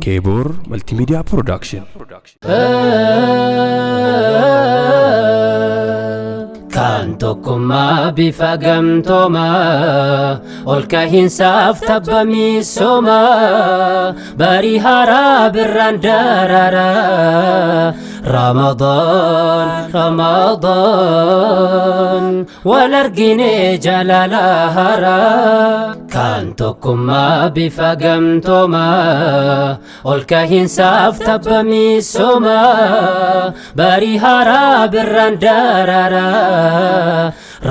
Keeboor Multimedia Production. Kan tokkummaa bifa gamtoomaa ol kahinsaaf tabba misoomaa barii haaraa birraan daraaraa Ramadaan Ramadaan wal argine jaalala haaraa kan tokkummaa bifa gamtoomaa ol kahinsaaf tabba misoomaa barii haaraa birraan daraaraa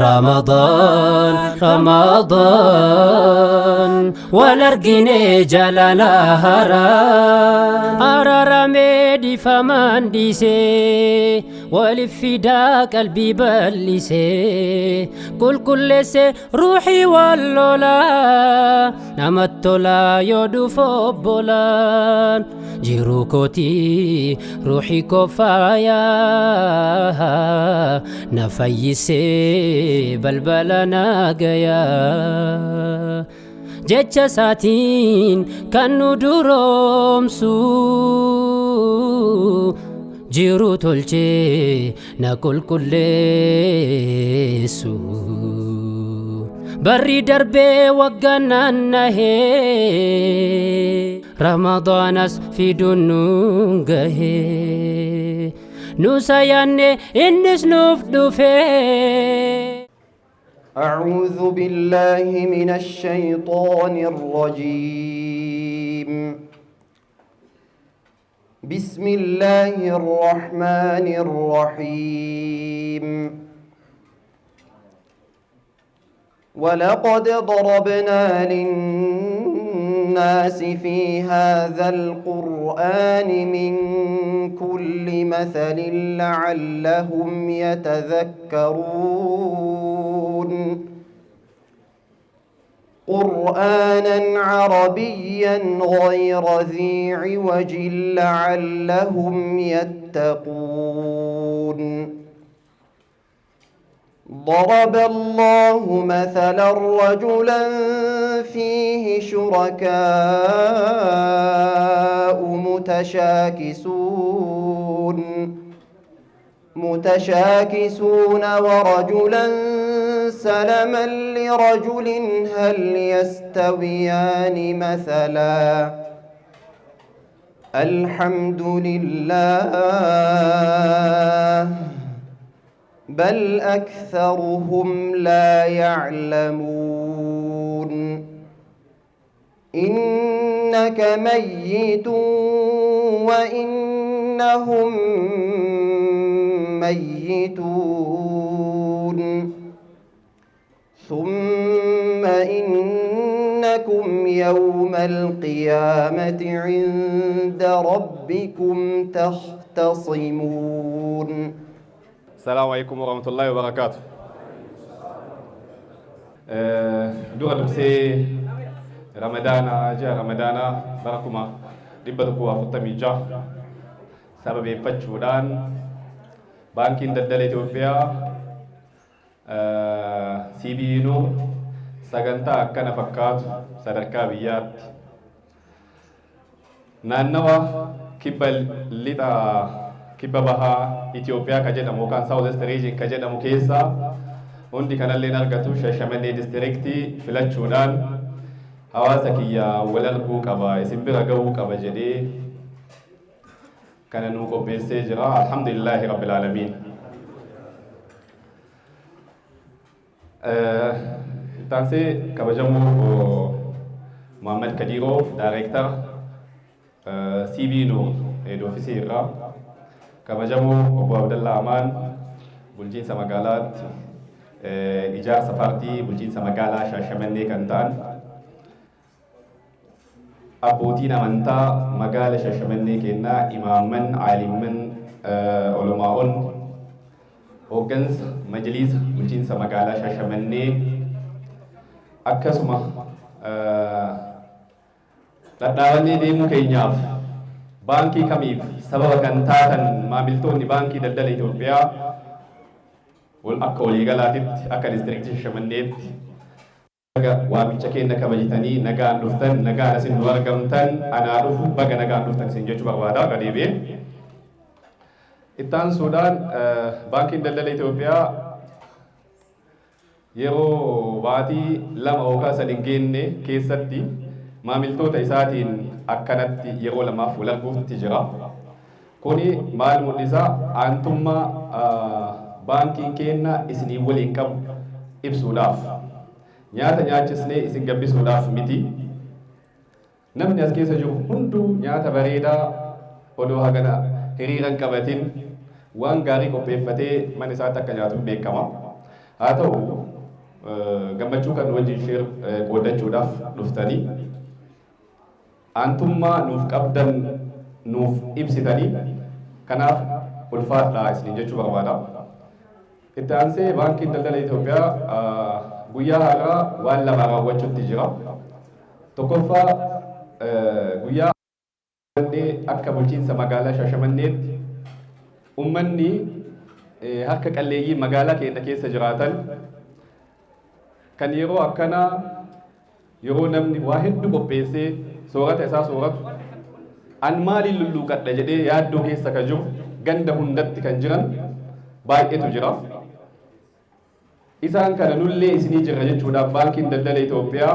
Ramadaan Ramadaan wal argine jaalala haaraa araaramee dhiifamaan dhiisee waliif fidaa qalbii bal'isee qulqulleesse ruuxii wal lolaa namatti tolaa yoo dhufu obbolaan jiruu kootii ruuxii koo faayaa na fayyisee balbala naagayaa jecha isaatiin kan nu duroomsu jiru tolchee na qulqulleessu. Barri darbee waggaan naannahee Ramadaanas fiduun nuun gahee nuusa yaanne innis nuuf dhufee. أعوذ بالله من الشيطان الرجيم. بسم الله الرحمن الرحيم. ولقد ضربنا للناس في هذا القرآن من كل مثل لعلهم يتذكرون. قرآنا عربيا غير ذي عوج لعلهم يتقون. ضرب الله مثلا رجلا فيه شركاء متشاكسون ورجلا سلما لرجل هل يستويان مثلا؟ الحمد لله بل أكثرهم لا يعلمون. إنك ميت وإنهم ميتون. ثم إنكم يوم القيامة عند ربكم تختصمون. السلام عليكم ورحمة الله وبركاته. Dura dursee Ramadaana, ji'a Ramadaana bara 1446 sababeeffachuudhaan Baankiin Daldala Itoophiyaa CBE Nuur sagantaa akkana fakkaatu sadarkaa biyyaatti naannawa kibba lixa kibba bahaa Itoophiyaa ka jedhamu yookaan South West Region ka jedhamu keessaa hundi kanallee argatu Shashamannee districtii filachuudhaan hawaasa kiyya wal arguu qaba, isin bira gahuu qaba jedhee kana nuu qopheessee jira. Alhamdulillahi rabbil aalamiin. Ittaansee kabajamoo Muhammad Kadiiroo, Daareektara CBE Nuur head office irraa, kabajamoo obbo Abdallaa Amaan, bulchiinsa magaalaatti ijaarsa paartii bulchiinsa magaalaa Shaashamannee kan ta'an, abbootiin amantaa magaala Shaashamannee kennaa, imaamman, aalimman, olumaa'on, hooggansa majliisa bulchiinsa magaalaa Shaashamannee, akkasuma dhadhaabannee deemuu keenyaaf baankii kamiif sababa kan taatan maamiltoonni Baankii Daldala Itoophiyaa akka waliigalaatitti, akka districtii Shashamanneetti. Baga waamicha keenya kabajitanii nagaan dhuftan, nagaan isin nu argamtan, anaa dhufu, baga nagaan dhuftan isin jechuu barbaada irra deebi'ee. Itti aansuudhaan Baankiin Daldala Itoophiyaa yeroo baatii 2 yookaan 3 hin geenne keessatti maamiltoota isaatiin akkanatti yeroo lamaaf wal arguutti jira. Kuni maal mul'isa? Aantummaa baankiin keenna isinii waliin qabu ibsuudhaaf. Nyaata nyaachisnee isin gabbisuudhaaf miti. Namni as keessa jiru hunduu nyaata bareedaa odoo hagana hiriira hin qabatin waan gaarii qopheeffatee mana isaatti akka nyaatu hin beekama. Haa ta'u gammachuu kan nu wajjin share qooddachuudhaaf dhuftanii aantummaa nuuf qabdan nuuf ibsitanii kanaaf ulfaadhaa isiniin jechuu barbaada. Itti aansee Baankiin Daldala Itoophiyaa guyyaa har'aa waan lama raawwachuutti jira. Tokkoffaa, guyyaa akka bulchiinsa magaalaa Shaashamanneetti ummanni harka qalleeyyii magaalaa keenya keessa jiraatan kan yeroo akkanaa yeroo namni waa hedduu qopheessee soorata isaa sooratu an maaliin lulluuqadha jedhee yaaddoo keessa kan jiru ganda hundatti kan jiran baay'eetu jira. Isaan kana nullee isinii jirra jechuudhaaf Baankiin Daldala Itoophiyaa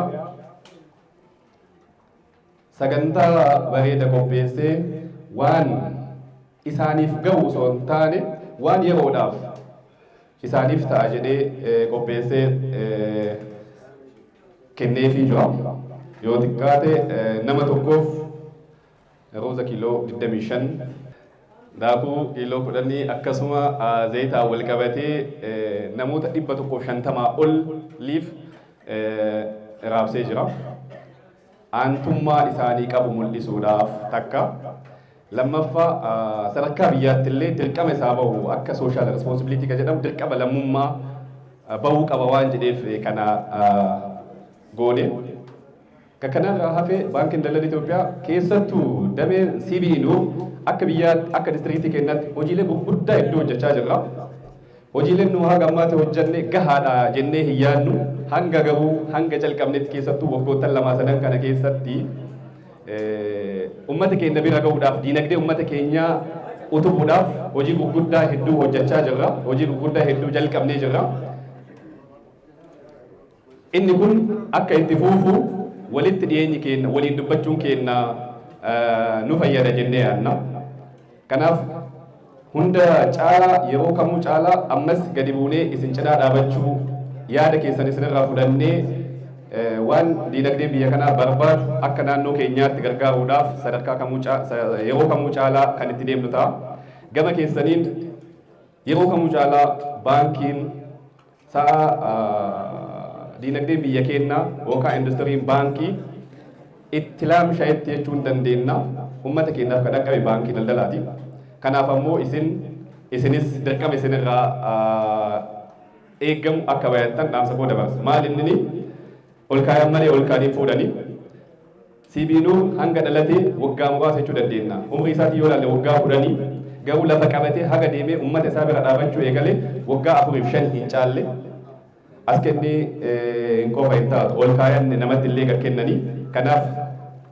sagantaa bareeda qopheessee waan isaaniif gahu osoo hin taane waan yeroodhaaf isaaniif ta'a jedhee qopheessee kenneefii jira. Yoo xiqqaate nama tokkoof ruuza kiiloo 25, daakuu kiiloo 10, akkasuma zayitaan wal qabatee namoota 150 oliif raabsee jira. Aantummaa isaanii qabu mul'isuudhaaf takka. Lammaffaa, sadarkaa biyyaatti illee dirqama isaa bahu akka social responsibility kan jedhamu dirqama lammummaa bahuu qaba waan jedheef kana goone. Ka kanarraa hafe Baankiin Daldala Itoophiyaa, keessattuu dameen CBE Nuur, akka biyyaatti akka distriiktii keenyaatti hojiilee gurguddaa hedduu hojjechaa jirra. Hojiileen nu haga ammaatti hojjenne gahaadha jennee hin yaadnu. Hanga garuu hanga calqabnetti, keessattuu waggoottan lamaa sadan kana keessatti, ummata keenya bira gahuudhaaf, diinagdee ummata keenyaa utubuudhaaf hojii gurguddaa hedduu hojjechaa jirra. Hojii gurguddaa hedduu jalqabnee jirra. Inni kun akka itti fuufu walitti dhiyeenyi keenya, waliin dubbachuun keenya nu fayyada jennee yaadna. Kanaaf hunda caalaa, yeroo kamuu caalaa ammas gadi buunee isin cinaa dhaabachuu, yaada keessan isinirraa fudhannee waan diinagdeen biyya kanaa barbaadu akka naannoo keenyaatti gargaaruudhaaf sadarkaa kamuu, yeroo kamuu caalaa kan itti deemnu ta'a. Gama keessaniin yeroo kamuu caalaa baankiin sa'a diinagdeen biyya keenyaa yookaan industiriin baankii itti laamshaa'etti jechuu hin dandeenya. Uummata keenyaaf kan dhaqqabe baankii daldalaati. Kanaaf ammoo isinis dirqama isinirraa eeggamu akka bayattan dhaamsa koo dabarsa. Maal inni ol kaayan malee ol kaaniin fuudhanii. CBE Nuur hanga dhalatee waggaa muraasa jechuu dandeenya. Umrii isaatii yoo ilaalle waggaa 10, garuu lafa qabatee haga deemee uummata isaa bira dhaabachuu eegale waggaa 4f 5 hin caalle. As kennee hin qofa hin taatu. Ol kaayan namatti illee gad kennanii. Kanaaf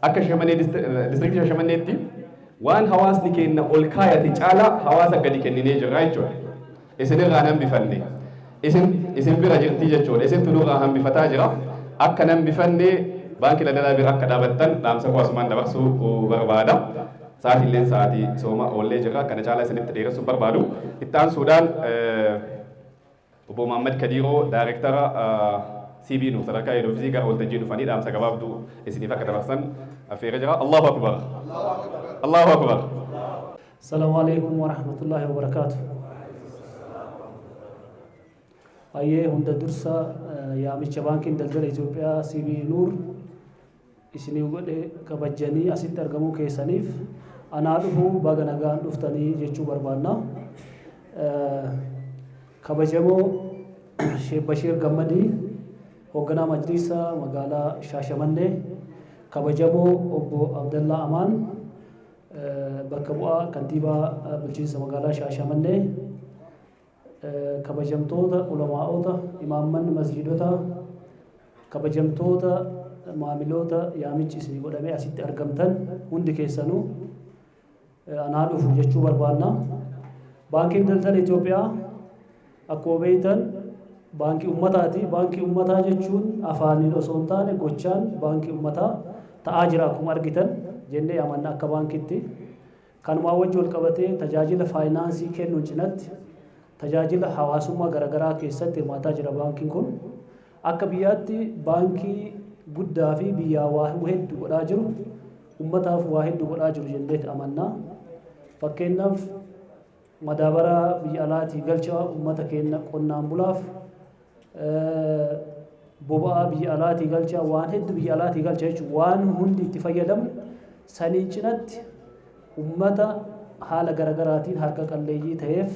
akka Shaashamannee, distriktii Shaashamanneetti waan hawaasni keenya ol kaayate caalaa hawaasa gadi kenninee jirra jechuudha. Isinirraa hambifanne. Isin bira jirti jechuudha. Isintu nurraa hambifataa jira. Akka hambifanne baankii daldalaa bira akka dhaabattan dhaamsa koo asumaan dabarsuu barbaada. Sa'aatiin sa'aatii sooma oollee jirra. Kana caalaa isinitti dheeressuu barbaadu. Itti aansuudhaan obbo Muhammad Kadiiroo, daayirektara CBE Nuur sadarkaa head office, gara waltajjii dhufanii dhaamsa gabaabduu isiniif akka dabarsan affeeree jira. Allahu Akbar! Allahu Akbar! السلام عليكم ورحمة الله وبركاته. Ayyee, hunda dursa yaamicha Baankiin Daldala Itoophiyaa CBE Nuur isinii godhe kabajjanii asitti argamuu keessaniif anaa dhufuu, baga nagaan dhuftanii jechuu barbaanna. Kabajamoo Sheek Bashiir Gammadii, hoogganaa majliisa magaalaa Shaashamannee, kabajamoo obbo Abdallaa Amaan, bakka bu'aa kantiibaa bulchiinsa magaalaa Shaashamannee, kabajamtoota ulamaa'ota, imaamman masjiidota, Kabajamtoota maamiloota yaamichi isinii godhamee asitti argamtan hundi keessanuu anaa dhufu jechuu barbaanna. Baankiin Daldala Itoophiyaa akkuma beektan baankii ummataati. Baankii ummataa jechuun afaaniin osoo hin taane gochaan baankii ummataa ta'aa jira akkuma argitan jennee amanna akka baankitti. Kanumaa wajji wal qabatee tajaajila faayinaansii kennuun cinatti tajaajila hawaasummaa garaagaraa keessatti hirmaataa jira baankiin kun. Akka biyyaatti baankii guddaa fi biyyaa waa hedduu godhaa jiru, ummataaf waa hedduu godhaa jiru jenneeti amanna. Fakkeenyaaf, madaabaraa biyya alaatii galcha ummata keenya qonnaan bulaaf, boba'aa biyya alaatii galcha, waan hedduu biyya alaatii galcha jechuun waan hundi itti fayyadamu saniin cinatti ummata haala garagaraatiin harka qalleeyyii ta'eef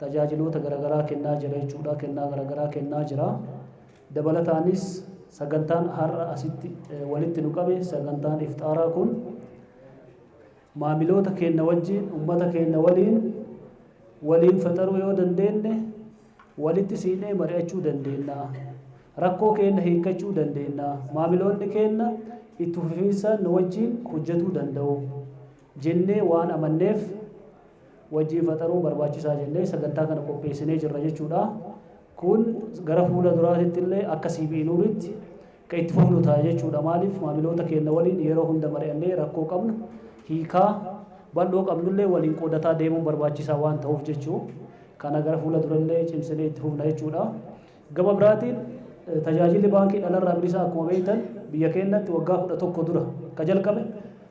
tajaajiloota garagaraa kennaa jira jechuudha. Kennaa garagaraa kennaa jira. Dabalataanis sagantaan har'a asitti walitti nu qabe, sagantaan iftaaraa kun, maamiloota keenya wajjin, ummata keenya waliin waliin faxaruu yoo dandeenye, walitti siinee mari'achuu dandeenya. Rakkoo keenya hiikkachuu dandeenya. Maamiloonni keenya itti fufiinsaan nu wajjin hojjetuu danda'u jennee waan amanneef wajjin faxaruu barbaachisaa jennee sagantaa kana qopheessinee jirra jechuudha. Kun gara fuula duraatitti illee akka CBE Nuuritti kan itti fufnu ta'a jechuudha. Maaliif, maamiloota keenya waliin yeroo hunda mari'annee rakkoo qabnu hiikaa, bal'oo qabnullee waliin qoodataa deemuun barbaachisaa waan ta'uuf jechuu, kana gara fuula durallee cimsinee itti fufna jechuudha. Gama biraatiin tajaajilli baankii dhalarraa bilisaa akkuma beektan biyya keenyatti waggaa 11 dura ka jalqabe.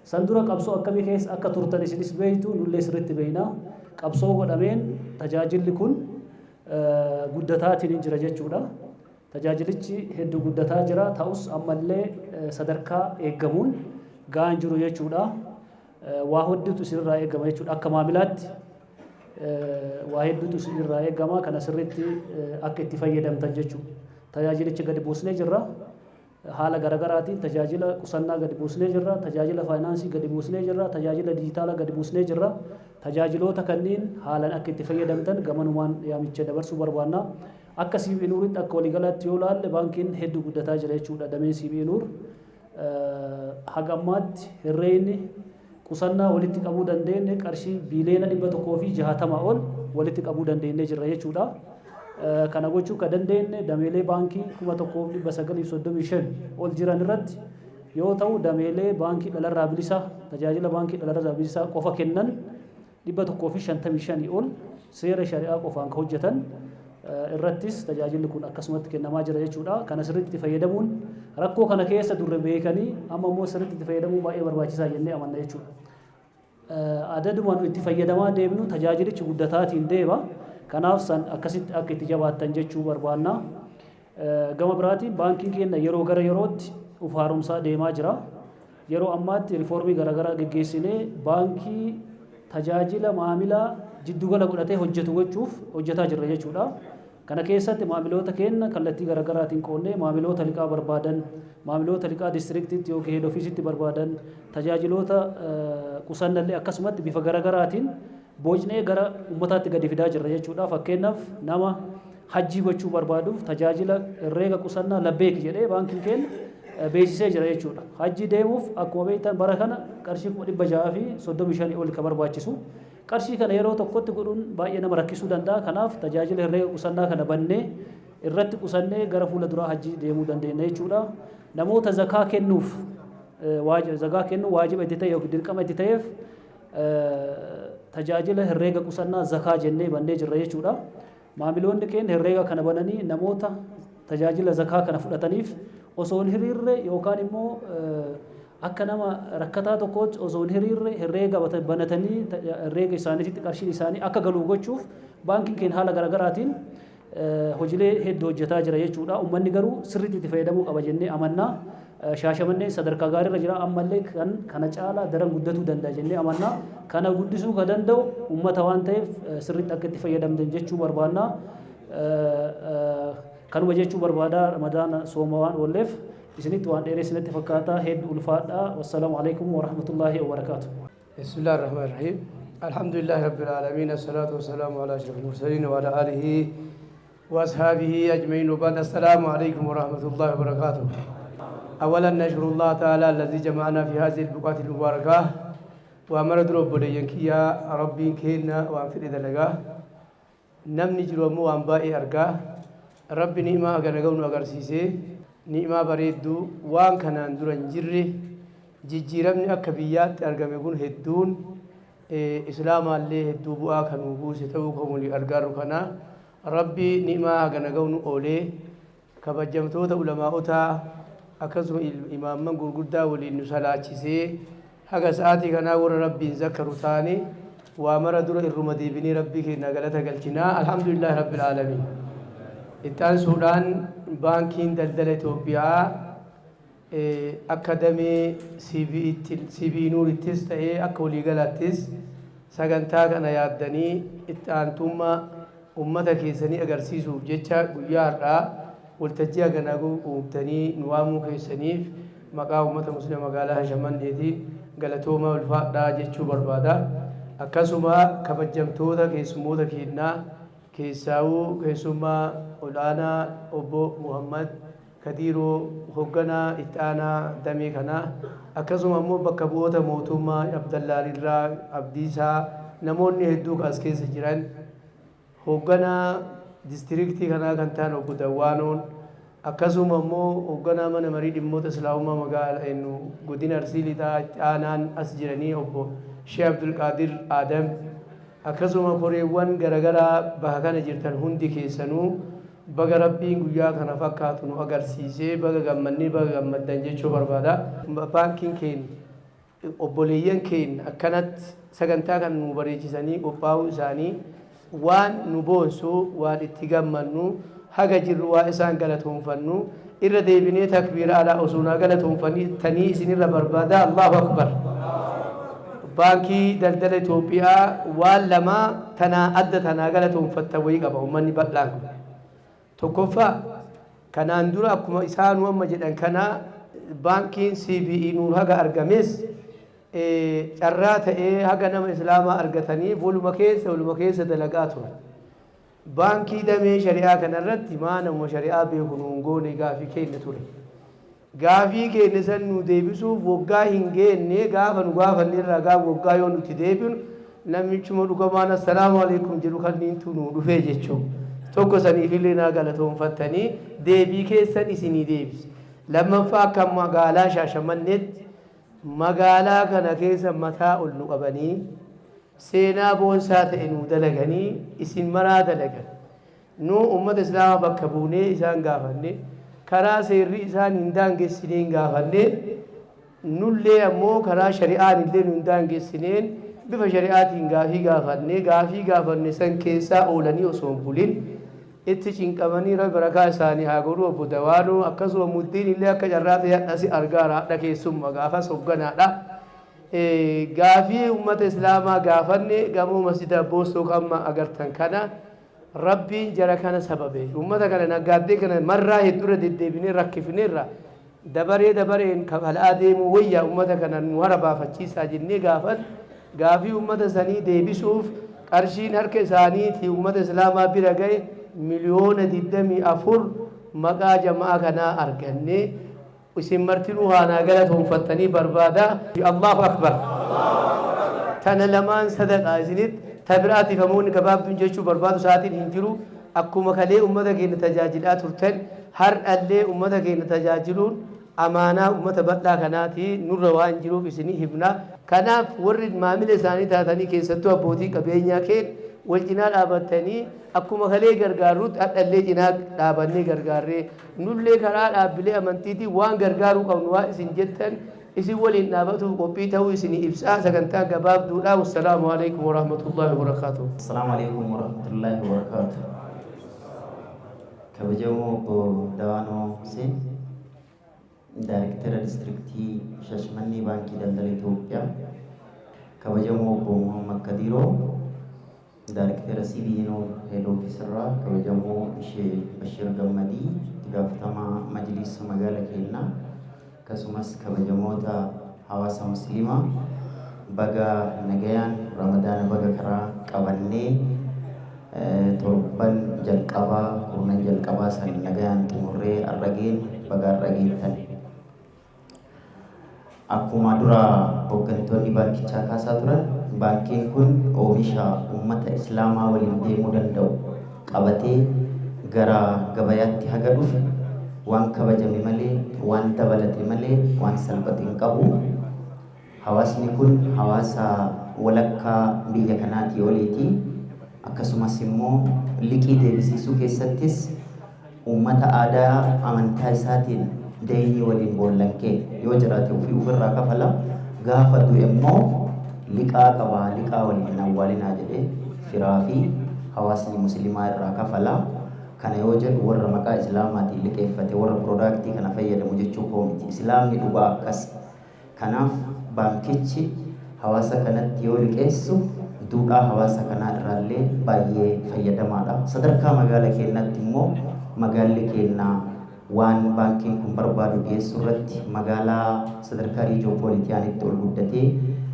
San dura qabsoo akkamii keessa akka turtan isinis beektu, nullee sirriitti beekna. Qabsoo godhameen tajaajilli kun guddataatiin hin jira jechuudha. Tajaajilichi hedduu guddataa jira, ta'us ammallee sadarkaa eeggamuun gahaan jiru jechuudha. Waa hedduutu isinirraa eegama jechuudha. Akka maamilaatti waa hedduutu isinirraa eegama, kana sirriitti akka itti fayyadamtan jechuudha. Tajaajilicha gadi buusnee jirra. Haala garaagaraatiin tajaajila qusannaa gadi buusnee jirra, tajaajila faayinaansii gadi buusnee jirra, tajaajila dijitaalaa gadi buusnee jirra. Tajaajiloota kanneen haalaan akka itti fayyadamtan gamanumaan yaamicha dabarsuu barbaanna. Akka CBE Nuuritti, akka waliigalaatti yoo ilaalle, baankiin hedduu guddataa jira jechuudha dameen CBE Nuur. Haga ammaatti herreeyni qusannaa walitti qabuu dandeenye qarshii biiliyoona 160 ol walitti qabuu dandeenye jirra jechuudha. Kana gochuu kan dandeenye dameelee baankii 1935 ol jiran irratti yoo ta'u, dameelee baankii dhalarraa bilisaa, tajaajila baankii dhalarraa bilisaa qofa kennan 155 ol, seera shari'aa qofaan kan hojjetan irrattis tajaajilli kun akkasumatti kennamaa jira jechuudha. Kana sirriitti itti fayyadamuun, rakkoo kana keessa durre beekanii amma immoo sirriitti itti fayyadamuun baay'ee barbaachisaa jennee amanna jechuudha. Adaduma nu itti fayyadamaa deemnu tajaajilichi guddataatiin deema. Kanaaf san akkasitti akka itti jabaattan jechuu barbaanna. Gama biraatiin baankiin keenya yeroo gara yerootti uf haaromsaa deemaa jira. Yeroo ammaatti riifoormii garaagaraa geggeessinee baankii tajaajila maamilaa jiddugala godhatee hojjetu gochuuf hojjetaa jirra jechuudha. Kana keessatti maamiloota keenya kallattii garaagaraatiin qoonnee, maamiloota liqaa barbaadan, maamiloota liqaa distriktiitti yookiin head officeitti barbaadan, tajaajiloota qusannallee akkasumatti bifa garaagaraatiin bocnee gara ummataatti gadi fidaa jirra jechuudha. Fakkeenyaaf, nama hajjii gochuu barbaaduuf tajaajila herreega qusannaa labbeek jedhee baankiin keenya beeksisee jira jechuudha. Hajjii deemuuf akkuma beektan bara kana qarshii 635,000 ol ka barbaachisu. Qarshii kana yeroo tokkotti godhuun baay'ee nama rakkisuu danda'a. Kanaaf tajaajila herreega qusannaa kana bannee irratti qusannee gara fuula duraa hajjii deemuu dandeenya jechuudha. Namoota zakaa kennuuf, zakaa kennuu waajiba itti ta'e yookiin dirqama itti ta'eef tajaajila herreega qusannaa zakaa jennee bannee jirra jechuudha. Maamiloonni keenya herreega kana bananii namoota tajaajila zakaa kana fudhataniif osoo hin hiriirre yookaan immoo akka nama rakkataa tokkootti osoo hin hiriirre herreega banatanii herreega isaaniitti qarshiin isaanii akka galu gochuuf baankiin keenya haala garaagaraatiin hojiilee hedduu hojjetaa jira jechuudha. Uummanni garuu sirriitti itti fayyadamuu qaba jennee amannaa. Shaashamanneen sadarkaa gaariirra jira, ammallee kan kana caalaa daran guddatuu danda'a jennee amannaa. Kana guddisuu kan danda'u uummata waan ta'eef sirriitti akka itti fayyadamtan jechuu barbaanna. Kanuma jechuu barbaada. Ramadaana sooma waan oolleef isinitti waan dheeressinatti fakkaata, hedduu ulfaadha. Wassalaamu alaikum warahmatullaahi wabarakaatu. بسم الله الرحمن الرحيم، الحمد لله رب العالمين، الصلاة والسلام على أشرف المرسلين وعلى آله وأصحابه أجمعين وبعد. السلام عليكم ورحمة الله وبركاته. أولا نشكر الله تعالى الذي جمعنا في هذه البقعة المباركة وأمر دروب لينكيا ربي كينا وأنفر دلقا نمني جرومو وأنبائي أرقا ربي نعمة أغنقون أغرسيسي نعمة بريدو وان كان درن جري jijjiiramni akka biyyaatti argame kun hedduun islaamaallee hedduu bu'aa kan nu buuse ta'uu kan walii argaaru kana rabbi ni'maa hagana ga'u oolee kabajamtoota ulamaa'otaa akkasuma imaamman gurguddaa waliin nu salaachisee haga sa'aatii kanaa warra rabbiin zakkaru taane waa mara dura irruma deebinee rabbii keenya galata galchinaa. Alhamdulillahi rabbil aalamiin. Itti aansuudhaan baankiin daldala Itoophiyaa akka damee CBE Nuurittis ta'ee akka waliigalaattis sagantaa kana yaaddanii itti aantummaa uummata keessanii agarsiisuuf jecha guyyaa har'aa waltajjii haganaa uumtanii nu waamuu keessaniif maqaa uummata musliima magaalaa Shaashamanneetiin galatoomaa ulfaadhaa jechuu barbaada. Akkasuma kabajamtoota keessummoota keenyaa keessaawuu keessummaa olaanaa obbo Muhammad Kadiiroo hoogganaa itti aanaa damee kanaa akkasuma immoo bakka bu'oota mootummaa Abdallaalirraa Abdiisaa namoonni hedduu as keessa jiran hoogganaa diistiriiktii kanaa kan ta'an obbo Dawwaanoon akkasuma immoo hoogganaa mana marii dhimmoota islaamummaa magaalaa godina Arsii Lixaa itti aanaan as jiranii obbo Shee Abdulqaadir Aadam akkasuma koreewwan garaagaraa bakka kana jirtan hundi keessanuu baga rabbiin guyyaa kana fakkaatu nu agarsiisee baga gammannee baga gammaddan jechuu barbaada. Baankiin keenya obboleeyyan keenya akkanatti sagantaa kan nu bareechisanii qophaa'uu isaanii waan nu boonsu waan itti gammannu haga jirru waa isaan galatoonfannu irra deebinee takbiira alaa osoo naa galatoonfanii isinirra barbaada. Allahu akbar. Baankii daldala Itoophiyaa waan lama tanaa adda tanaa galatoonfatta wayii qaba uummanni bal'aan kun. Tokkoffaa kanaan dura akkuma isaanuu amma jedhan kana baankiin CBE Nuur haga argames carraa ta'ee haga nama islaamaa argataniif waluma keessa dalagaa turan. Baankii damee shari'aa kanarratti maa nama shari'aa beeku nuun goone gaafii keenya ture. Gaafii keenya san nu deebisuuf waggaa hin geenne gaafa nu gaafanne irraa gaafa waggaa yoo nuti deebinu namichuma dhugamaan assalaamu alaikum jedhu kanniintu nu dhufee jechuudha. Tokko saniifillee naa galatoonfattanii deebii keessan isinii deebise. Lammaffaa akka magaalaa Shaashamanneetti magaalaa kana keessa mataa ol nu qabanii seenaa boonsaa ta'e nu dalaganii isin maraa dalagan. Nu uummata islaamaa bakka buunee isaan gaafanne karaa seerri isaan hin daangessineen gaafanne nullee ammoo karaa shari'aan illee nu hin daangessineen bifa shari'aatiin gaafii gaafanne gaafii gaafanne san keessaa oolanii osoo hin bulin itti cinqamanii barakaa isaanii haa godhu obbo Dawaanuu akkasuma muddiin illee akka carraa ta'e hadhasi argaara hadha keessummaa gaafas hoogganaadha. Gaafii uummata islaamaa gaafanne gamoo masjida Boosoo amma agartan kana rabbiin jara kana sababe uummata kana naggaaddee kana marraa hedduurra deddeebinee rakkifneerra dabaree dabareen kafalaa deemuu wayyaa uummata kana nu hara baafachiisaa jennee gaafan gaafii uummata sanii deebisuuf qarshiin harka isaaniitii uummata islaamaa bira ga'e 24 miliyoona maqaa jamaa kanaa arganne isin martinuu haanaa galatoonfattanii barbaada. Allahu akbar. Tana lamaan sadaqaa isinitti tabiraatiif amoonni gabaabduun jechuu barbaadu sa'aatiin hin jiru. Akkuma kalee uummata keenya tajaajilaa turtan har'allee uummata keenya tajaajiluun amaanaa uummata bal'aa kanaati nurra waan jiruuf isinii himna. Kanaaf warri maamila isaanii taatanii keessattuu abbootii qabeenyaa keenya wal cinaa dhaabattanii akkuma kalee gargaarrutti hadhallee cinaa dhaabannee gargaarree nullee karaa dhaabbilee amantiitiin waan gargaaruu qabnu waan isin jettan isin waliin dhaabatuuf qophii ta'uu isinii ibsaa sagantaa gabaabduudha. Wassalaamu alaikum warahmatullaahi wabarakaatuh. Assalamu alaikum warahmatullahi wabarakatuh. Kabajamoo obbo Dawaanoo Hussein, Daayirektara Diistiriktii Shaashamannee Baankii Daldala Itoophiyaa, kabajamoo obbo Muhammad Kadiiroo, Daayirektara CBE Noor Head Office irraa, kabajamoo Ishee Bashir Gammadii, itti gaafatamaa Majliisa magaalaa keenyaa, akkasumas kabajamoota hawaasa musliimaa baga nagayaan Ramadaana baga karaa qabannee. Torban jalqabaa, kurnan jalqabaa san nagayaan xumurree har'a geenne. Baga har'a geettan. Akkuma dura hooggantoonni baankichaa kaasaa turan, baankiin kun oomisha uummata Islaamaa waliin deemuu danda'u qabatee gara gabayaatti haga dhufe waan kabajame malee, waan dabalate malee waan salphate hin qabu. Hawaasni kun hawaasa walakkaa biyya kanaatii oliiti. Akkasumas immoo liqii deebisiisuu keessattis uummata aadaa amantaa isaatiin deynii waliin boollan kee yoo jiraate ofii ofirraa kafala, gaafa du'e immoo liqaa qabaa, liqaa waliin hin awwaalinaa jedhee firaa fi hawaasni Muslimaa irraa kafala. Kana yoo jedhu warra maqaa Islaamaatiin liqeeffate, warra productii kana fayyadamu jechuu koo miti. Islaamni dhugaa akkas. Kanaaf baankichi hawaasa kanatti yoo liqeessu duudhaa hawaasa kanaa irraallee baay'ee fayyadamaadha. Sadarkaa magaala keenyaatti immoo magaalli keenya waan baankiin kun barbaadu dhiyeessuu irratti magaalaa sadarkaa regiopolitanitti ol guddatee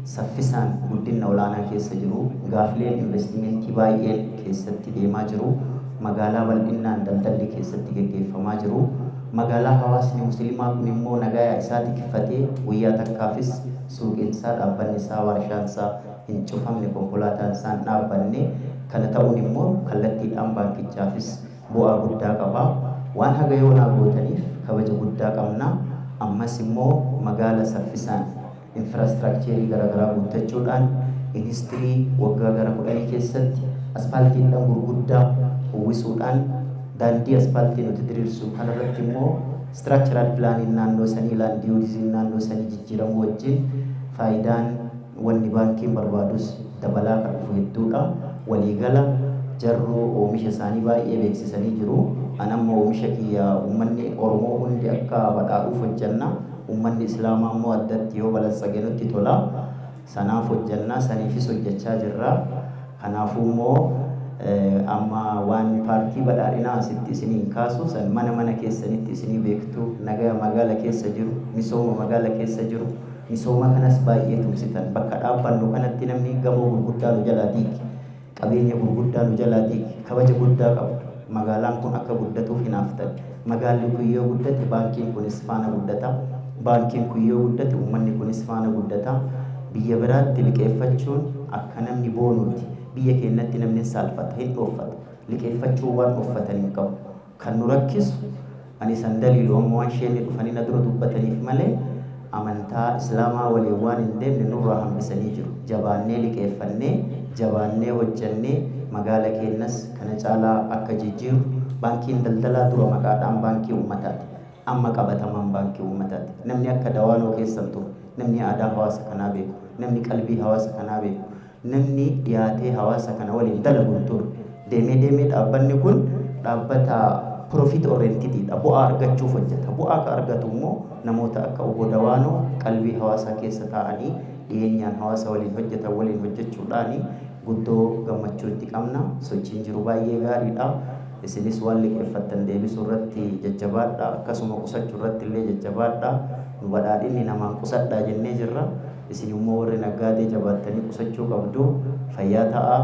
saffisaan guddina olaanaa keessa jiru, gaafileen investimentii baay'een keessatti deemaa jiru, magaalaa bal'innaan daldalli keessatti geggeeffamaa jiru, magaalaa hawaasni Musliimaa kun immoo nagaya isaa tikfatee guyyaa takkaafis suuqiin isaa, dhaabbanni isaa, warshaan isaa hin cufamne, konkolaataan isaa hin dhaabbanne. Kana ta'uun immoo kallattiidhaan baankichaafis bu'aa guddaa qaba. Waan haga yoonaa gootaniif kabaja guddaa qabna. Ammas immoo magaala saffisaan infrastructurii garaagaraa guuttachuudhaan, industirii waggaa gara 10 keessatti aspaaltiidhaan gurguddaa uwwisuudhaan, daandii aspaaltii nuti diriirsu kanarratti immoo structural planiin naannoo sanii, land useiin naannoo sanii jijjiiramuu wajjin faayidaan wanni baankiin barbaadus dabalaa kan dhufu hedduudha. Waliigala jarruu oomisha isaanii baay'ee beeksisanii jiru. An amma oomisha kiyya uummanni Oromoo hundi akka badhaadhuuf hojjanna. Uummanni Islaamaa immoo addatti yoo balatsage nutti tola. Sanaaf hojjanna, saniifis hojjechaa jirra. Kanaafuu immoo amma waan paartii badhaadhinaa asitti isiniin kaasu san mana mana keessanitti isinii beektu, nagaya magaala keessa jiru, misooma magaala keessa jiru, misooma kanas baay'ee tumsitan. Bakka dhaabbannu kanatti namni gamoo gurguddaa nu jalaa diige, qabeenya gurguddaa nu jalaa diige, kabaja guddaa qabdu. Magaalaan kun akka guddatuuf hinaaftan. Magaalli kun yoo guddate baankiin kunis faana guddata. Baankiin kun yoo guddate uummanni kunis faana guddata. Biyya biraatti liqeeffachuun akka namni boonuuti. Biyya keenyatti namni hin saalfata, hin dhooffata. Liqeeffachuu waan dhooffatan hin qabu. Kan nu rakkisu ani san daliilu amma waan isheen dhufanii na dura dubbataniif malee amantaa Islaamaa waliin waan hin deemne nurraa hambisanii jiru. Jabaannee liqeeffannee, jabaannee hojjannee magaala keenyas kana caalaa akka jijjiiru. Baankiin daldalaa dura maqaadhaan baankii uummataati. Amma qabatamaan baankii uummataati. Namni akka Dawaanoo keessan ture, namni aadaa hawaasa kanaa beeku, namni qalbii hawaasa kanaa beeku, namni dhiyaatee hawaasa kana waliin dalagu hin ture. Deemee deemee dhaabbanni kun dhaabbata profit orientedidha. Bu'aa argachuuf hojjeta. Bu'aa ka argatu immoo namoota akka obbo Dawaanoo qalbii hawaasaa keessa taa'anii dhiyeenyaan hawaasa waliin hojjetan waliin hojjechuudhaani guddoo gammachuu itti qabna. Sochiin jiru baay'ee gaariidha. Isinis waan liqeeffattan deebisuu irratti jajjabaadha. Akkasuma qusachuu irratti illee jajjabaadha. Nu badhaadhinni namaan qusadhaa jennee jirra. Isin immoo warri naggaadee jabaattanii qusachuu qabdu. Fayyaa ta'a.